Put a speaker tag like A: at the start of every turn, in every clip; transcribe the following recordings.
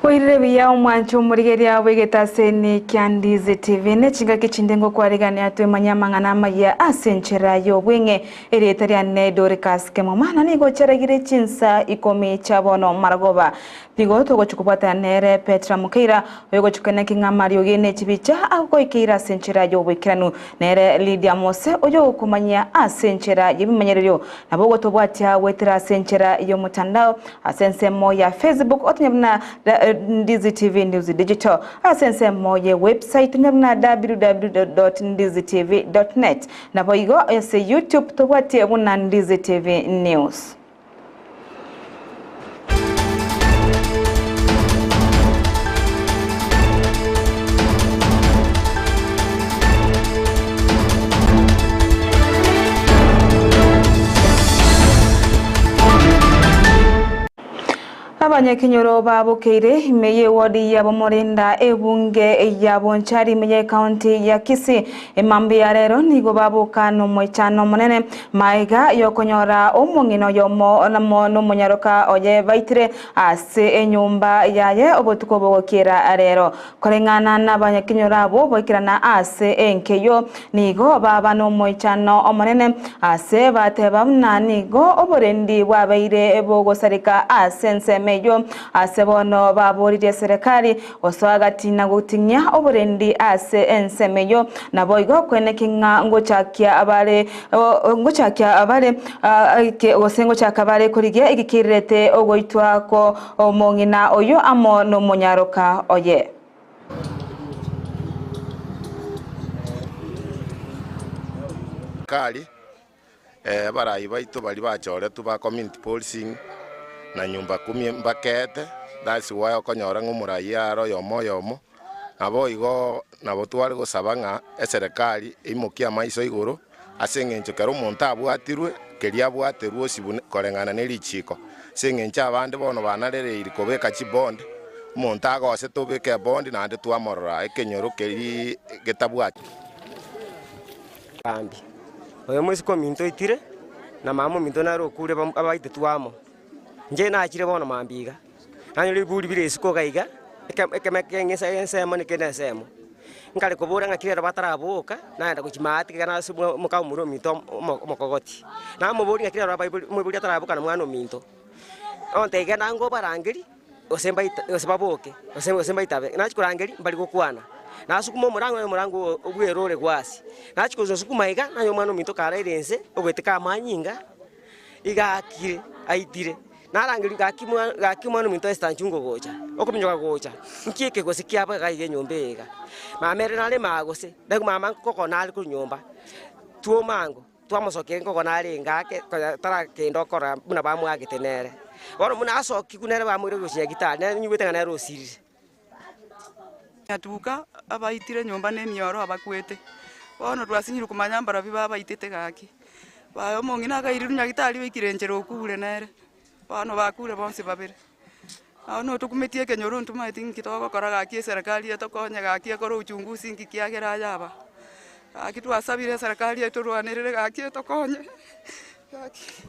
A: Oirire buya omwancho omorigeria bw'egetaseni kia Ndizi TV ne chingaki chinde ngokwarigania twemanye amang'ana amayia ase enchera y'obweng'e. Erieta riane Dorcas Kemuma na nigo chiaragire chinsa ikomi chia bono maragoba. Nigo togochia kobwatana nere Petra Mukeira oyogochia koeneki ng'a amariogi ne chibicha agoikeire ase enchera y'oboikeranu. Nere Lydia Mose oyogokomanyia ase enchera y'ebimanyererio nabo ogotobwatia goetera ase enchera y'omotandao ase ensemo ya Facebook otonye buna Ndizi TV News Digital ase ensemo ye website tonye buna www.ndizitv.net naboigo ase YouTube tobwatie buna Ndizi TV News. Abanyakenyoro babokeire ime y'ewodi ya Bomorinda ebunge ya Bonchari ime y'ecounty ya Kisii emambia ya rero nigo baboka nomoichano omonene maega yokonyora omong'ina oyomo namo nomonyaroka oye baitire ase enyomba yaye obotuko bogokiera rero. Koreng'ana nabanyakenyoro abwo baikerana ase enkeyio, nigo baba nomoichano omonene, ase bateba buna nigo oborendi bwabeire bogosareka ase ensemo eyio. Ase bono baboririe serekari gosoa gati na goting'ia oborendi ase ensemo eyio, naboigo kweneki ng'a ngochakia bare ngochakia bare gose ngochaka bare korigia egekeirerete ogoitwa ko Omong'ina oyio amo nomonyaroka oye.
B: Kari, abarai baito baria bachoretwe ba community policing na nyumba kumi mbakeete, that's why okonyora ng'a omorai are oyomo oyomo, nabo igo nabo tware gosaba ng'a eserekari eimokie amaiso igoro. Ase engencho kera omonto abwatirwe, keria abwaterwe osibwe koreng'ana ne richiiko. Ase engencho abande bono banarereiri kobeka chibondi, omonto agosete obeke ebondi naende twamorora ekenyoro keria getabwati.
C: Gambi, Oyo moiseke ominto oitire, na mama ominto nere okure abaitetwe amo. Inche nachire bono mambia iga, nanyora ebiburi bire isiko iga iga, ekemo ekeng'esa ensemo na ekende ensemo. Nkare kobora ng'aki rero bataraboka, naenda gochia maate ekero nase moka omomura ominto omokogoti. Namoboria ng'aki rero abaibori omoibori ataraboka na mwana ominto, ontebia genda ango obarangerie, gose mbaita gose baboke, gose gose mbaitabe. Nachia korangeria mbari gokwana, nasukuma omorango nonye omorango obwere ore gwasi, nachia kosukuma iga, nonye omwana ominto karaire inse, ogoeteka amanyinga. Iga aakire, aitire, narangerie gaki mwa gaki omwana ominto Esther nchungo gocha, okominyoka gocha, nki eke gose kiaba iga iga enyomba eye iga. Mama ere nare maa gose, naigwa mama nkoko nare korwa nyomba, twomango, twamosokia nkoko narenge ake konya tarakenda okora buna bamwagete nere. Bono buna asokigwe nere bamoira gochia nyagetari, nere nyigwete ng'a nere osirire.
D: Nyatuka abaitire nyomba na emioro abakwete, bono twasinyire komanya mbarabwo babaitete gaki. Baye omong'ina akairirwe nyagitari oikire enchera okure nere, bono bakure bonsi babere. Bono tokumetie ekenyoro ntomaeti nki togokora gaki eserekari etokonye gaki ekore uchunguzi nki kiagera ayaba. Gaki twasabire eserekari etorwanerere gaki etokonye gaki.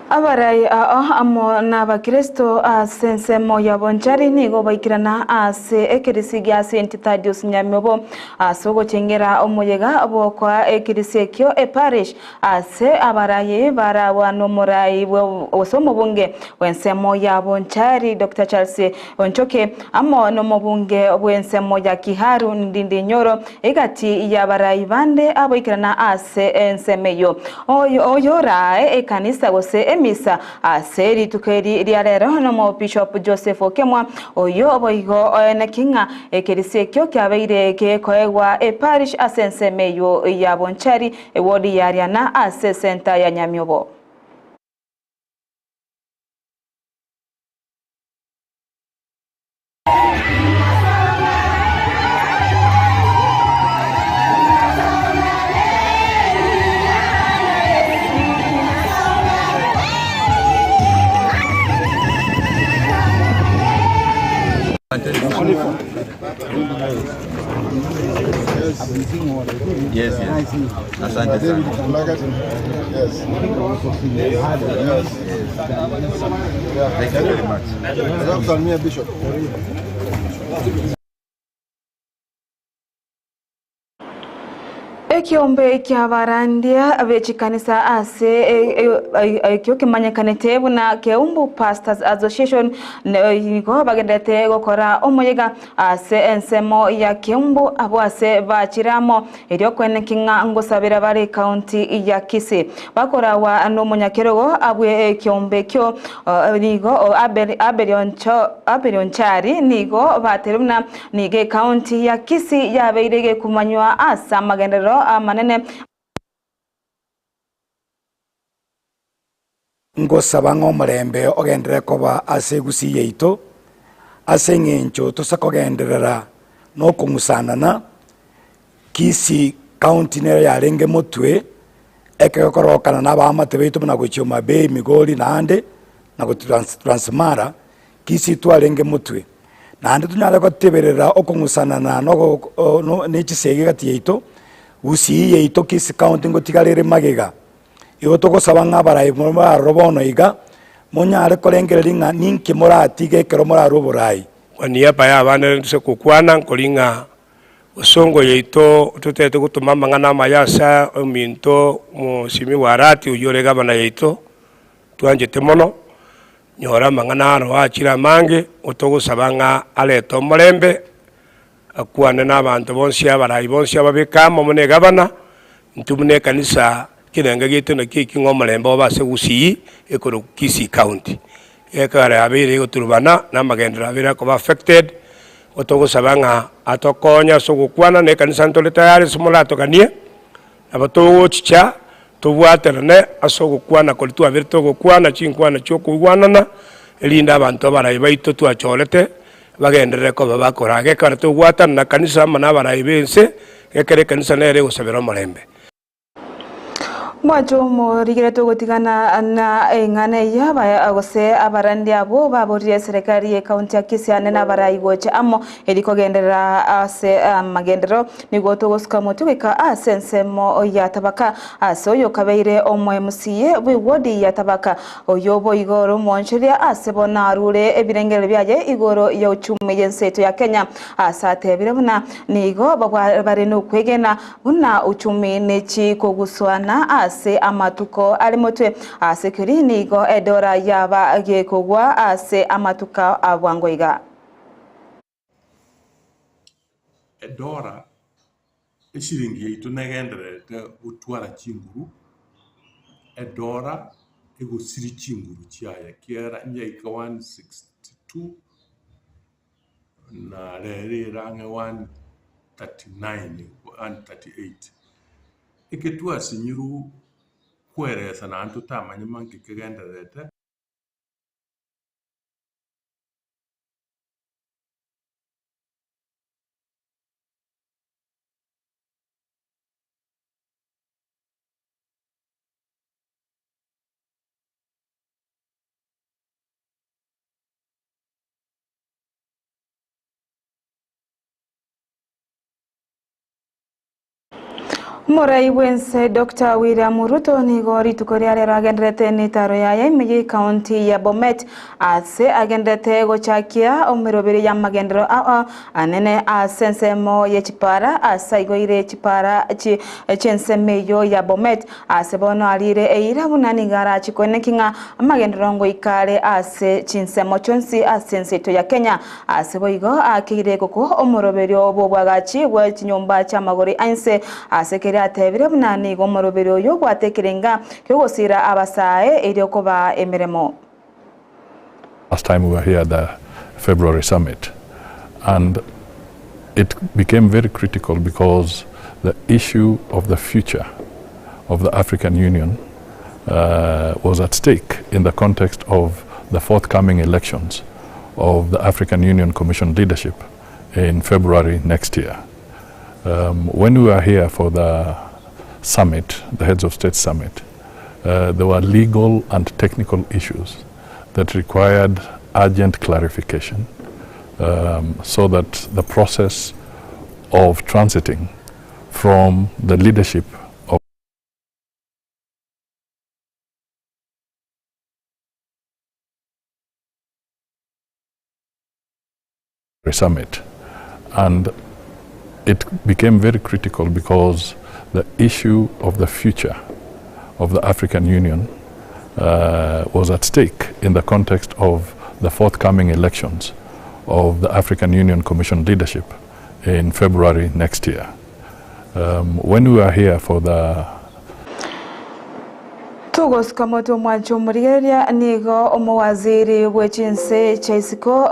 A: Abarai ao amo n'Abakristo ase ensemo ya Bonchari nigo baikirana ase ekerisi gia Saint Thaddeus Nyamiobo ase ogochengera omoyega bw'okoa ekerisi ekio eparish ase abarai baragwa n'omorai gose omobunge bw'ensemo ya Bonchari Doctor Charles Onchoke amo n'omobunge bw'ensemo ya Kiharu Ndindi Nyoro Egati y'abarai bande aboikerana ase ensemo eyio, oyorae ekanisa gose emisa ase rituko eri ria rero n'Omobishop Joseph Okemwa, oyio boigo oeneki ng'a ekerisia ekio kiabeire gekoegwa eparish ase ensemo eyio ya Bonchari, ewodi ya Riana ase esenta ya Nyamiobo.
E: Yes, yes. Asante sana.
A: Ekiombe ki'abarandia be chikanisa ase ekio kemanyekanete buna Keumbu Pastors Association nigo bagendererete gokora omoyega ase ensemo ya Keumbu abwo ase bachire amo erio kweneki ng'a ngosabera bare ekaunti ya Kisii. Bakoragwa nomonyakerogo abwe ekiombe ekio nigo Abel Onchari nigo baterwe buna Nigo ekaunti ya Kisii yabeire gekumanywa ase amagenderero amanene.
E: Ngosaba ng'a omorembe ogenderere koba ase egusii yaito, ase eng'encho tose kogenderera na okong'usanana, Kisii county nero yarenge motwe, ekero korokana na abaamate baito buna gochia Homa Bay, Migori naende, na gochia Transmara, Kisii twarenge motwe. Naende tonyare goteberera okong'usanana na ogo no ne chisegi gati yaito, Gusii yaito Kisii county ngotigara ere magega. Igo togosaba ng'a abarai baroro bono iga, monyare korengereria ng'a ninki moratige ekero morarue oborai.
F: Kwa niaba y'abana ase gokwana nkori ng'a bosongo yaito totete gotoma amang'ana amaya ase ominto omosimi bwa Arati oyio ore gavana yaito twanchete mono, nyora amang'ana aro achire amange, otogosaba ng'a arete omorembe, akwane na abanto bonsi abarai bonsi ababeke amo buna egavana, intwe buna ekanisa ekerengo giaito nakio ekio ng'a omorembe obe ase Gusii ekorokwa Kisii County. Ekero yabeire egoturubana na amagenderero abeire akoba affected, otogosaba ng'a atokonye ase ogokwana na ekanisa ntore tayari ase moratoganie, nabo togochicha tobwaterane ase ogokwana koria twabeire togokwana chinkwana chia okoigwanana, erinde abanto abarai baito twachorete bagenderere koba bakoraga ekero togwatana na kanisa amo na abarai b'ense, ekero ekanisa nere egosabera omorembe.
A: Mwanche omorigerete ogotigana na eng'ana eyio abaya gose abarandi abwo baborire eserekari ye county ya Kisii ande na abarai gocha amo eri kogenderera ase amagenderero nigo togosuka motwe goika ase ensemo ya Tabaka ase oyo okabeire omo MCA bwe ward ya Tabaka Oyo boigo ore omoonchoria ase bono arure ebirengererio biaye igoro ya uchumi y'ense yaito ya Kenya, ase atebire buna nigo bare nokwegena buna uchumi nechi koguswana ase amatuko are motwe. Ase keri nigo edora yaba gekogwa ase amatuko a bwango iga.
G: Edora eshiringi yaito negendererete gotwara chinguru, edora egosiria chinguru chiaye ekiagera yaika 162 na rero ere ang'e 139, 138. Eke twasinyirwe kweresa naende totamanye mang'ana kegendererete.
A: Omorai bw'ense Doctor William Ruto nigo rituko ria rero agenderete n'etaro yaye ime y'ecounty ya Bomet ase agenderete gochakia emeroberi y'amagenderero ao anene ase ensemo ye chipara ase aigoire chipara chi'ensemo eyio ya Bomet ase bono arire eira buna nigo arache koeneki ng'a amagenderero ngoika are ase chinsemo chionsi ase ense yaito ya Kenya. Ase boigo akeire gokwa omoroberio bw'obwagachi bwe chinyomba chi'amagori a inse, ase keria atebire buna nigo omoroberio oyio obwate ekerenga ki'ogosiira abasae erio kobaa emeremo.
H: Last time we were here at the February summit and it became very critical because the issue of the future of the African Union uh, was at stake in the context of the forthcoming elections of the African Union Commission leadership in February next year. Um, when we were here for the summit, the Heads of State summit, uh, there were legal and technical issues that required urgent clarification um, so that the process of transiting from the leadership of Summit. And it became very critical because the issue of the future of the African Union uh, was at stake in the context of the forthcoming elections of the African Union Commission leadership in February next year. Um, when we were here for the
A: Togosika motwe omwancho omorigereria nigo omowaziri bwe chinse chia isiko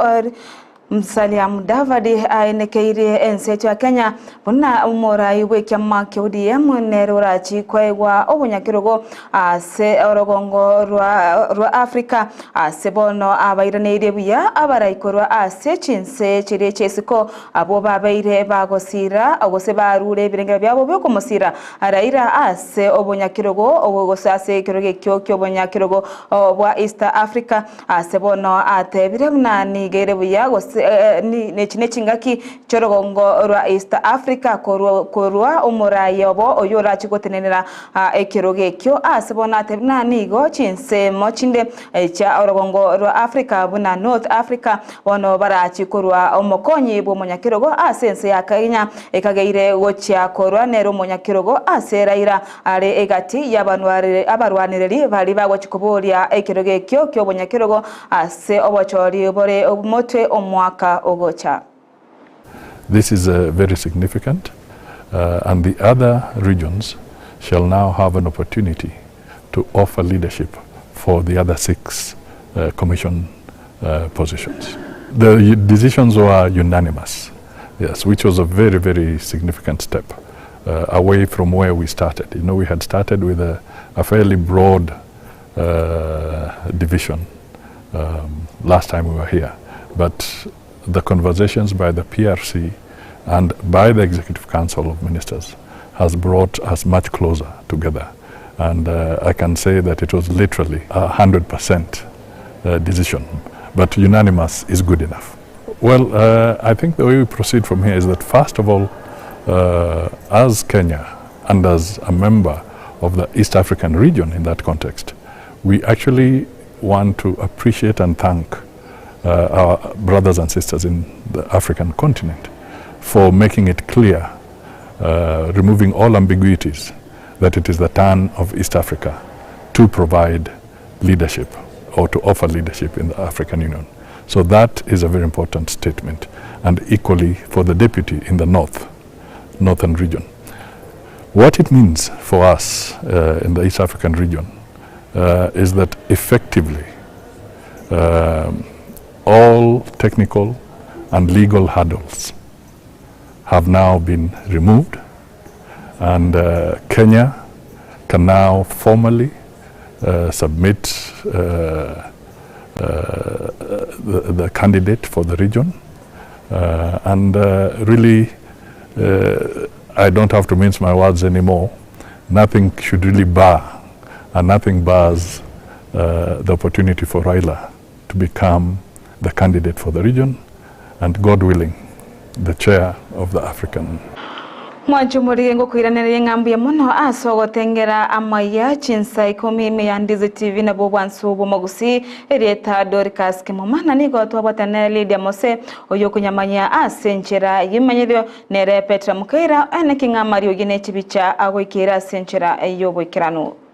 A: Musalia Mudavadi aenekeirie ense yaito ya Kenya buna omorai bw'ekiama kia ODM nere orachi koegwa obonyakerogo ase orogongo rwa rwa Africa ase bono abairaneirie buya abarai korwa ase chinse chiria chia isiko abwo babeire bagosira gose barure ebirengero biabo biokomosira Raila ase obonyakerogo obo gose ase ekerogo ekio ki'obonyakerogo bwa East Africa. Ase bono atebire buna nigo ere buya gose nechi nechingaki chi'orogongo rwa East Africa korwa omoraia obo oyio orache gotenenera ekerogo ekio. Ase bono atebire buna nigo chinsemo chinde chia orogongo rwa Africa buna North Africa bono barachi korwa omokonyi bw'omonyakerogo ase ense ya Kenya ekageire gochia korwa nere omonyakerogo ase Raila Are egati y'abarwanereri baria bagochia koboria ekerogo ekio ki'obonyakerogo ase obochori bore motwe omwaka ogocha.
H: This is very significant and the other regions shall now have an opportunity to offer leadership for the other 6 commission positions. The decisions were unanimous, yes, which was a very, very significant step uh, away from where we started. You know, we had started with a, a fairly broad uh, division um, last time we were here, but the conversations by the PRC and by the Executive Council of Ministers has brought us much closer together. And uh, I can say that it was literally a 100% uh, decision, but unanimous is good enough. Well, uh, I think the way we proceed from here is that first of all, uh, as Kenya and as a member of the East African region in that context, we actually want to appreciate and thank uh, our brothers and sisters in the African continent for making it clear, uh, removing all ambiguities, that it is the turn of East Africa to provide leadership or to offer leadership in the African Union. So that is a very important statement, and equally for the deputy in the north, northern region. What it means for us uh, in the East African region uh, is that effectively um, all technical and legal hurdles have now been removed and uh, Kenya can now formally uh, submit uh, uh, the, the candidate for the region. Uh, and uh, really, uh, I don't have to mince my words anymore. Nothing should really bar, and nothing bars uh, the opportunity for Raila to become the candidate for the region, and God willing, the chair of the African
A: Mwanche omorige ngokoiranereria ng'a mbuya mono ase ogotengera amaiya chinsa ikomi ime ya Ndizi TV nabwo obwansu bw'omogusii erieta Dorcas Kemuma na nigo twabwatana nere Lydia Mose oyio okonyamanyia ase enchera y'emenyerero nere Petra Mukaira ene king'a amariogi ne chibicha agoikeire ase enchera y'oboikeranu.